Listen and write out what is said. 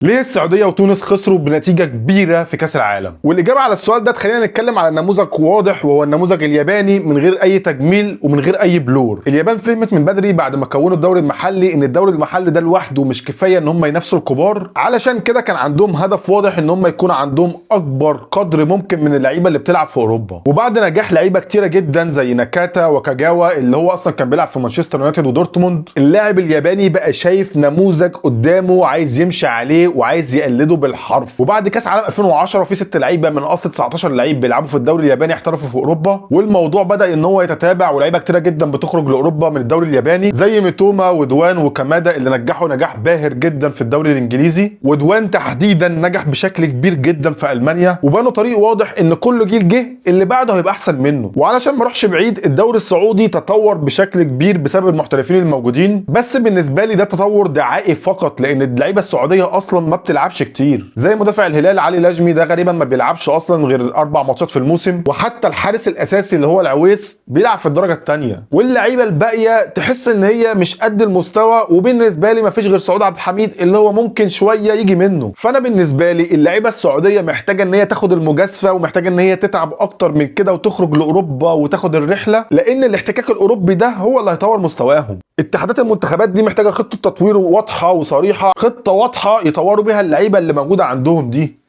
ليه السعودية وتونس خسروا بنتيجة كبيرة في كاس العالم؟ والاجابة على السؤال ده تخلينا نتكلم على نموذج واضح، وهو النموذج الياباني من غير اي تجميل ومن غير اي بلور. اليابان فهمت من بدري بعد ما كونوا الدوري المحلي ان الدوري المحلي ده لوحده مش كفاية ان هم ينافسوا الكبار، علشان كده كان عندهم هدف واضح ان هم يكون عندهم اكبر قدر ممكن من اللعيبة اللي بتلعب في اوروبا. وبعد نجاح لعيبة كتيرة جدا زي ناكاتا وكاجاوا اللي هو اصلا كان بيلعب في مانشستر يونايتد ودورتموند، اللاعب الياباني بقى شايف نموذج قدامه عايز يمشي عليه وعايز يقلده بالحرف. وبعد كاس عالم 2010 في 6 لعيبة من اصل 19 لعيب بيلعبوا في الدوري الياباني احترفوا في اوروبا، والموضوع بدا ان هو يتتابع ولاعيبه كتيرة جدا بتخرج لاوروبا من الدوري الياباني زي ميتوما ودوان وكامادا اللي نجحوا نجاح باهر جدا في الدوري الانجليزي، ودوان تحديدا نجح بشكل كبير جدا في المانيا، وبنوا طريق واضح ان كل جيل جه اللي بعده هيبقى احسن منه. وعلشان ما اروحش بعيد، الدوري السعودي تطور بشكل كبير بسبب المحترفين الموجودين، بس بالنسبة لي ده تطور دعائي فقط، لان اللعيبة السعودية اصلا ما بتلعبش كتير، زي مدافع الهلال علي لجمي ده غالبا ما بيلعبش اصلا غير 4 ماتشات في الموسم، وحتى الحارس الاساسي اللي هو العويس بيلعب في الدرجة الثانية، واللعيبة الباقية تحس ان هي مش قد المستوى. وبالنسبة لي ما فيش غير سعود عبد الحميد اللي هو ممكن شوية يجي منه. فانا بالنسبة لي اللعيبة السعودية محتاجه ان هي تاخد المجازفة، ومحتاجة ان هي تتعب اكتر من كده وتخرج لاوروبا وتاخد الرحلة، لان الاحتكاك الاوروبي ده هو اللي هيطور مستواهم. اتحادات المنتخبات دي محتاجه خطه تطوير واضحة وصريحة، خطه واضحة يطوروا بيها اللعيبة اللي موجودة عندهم دي.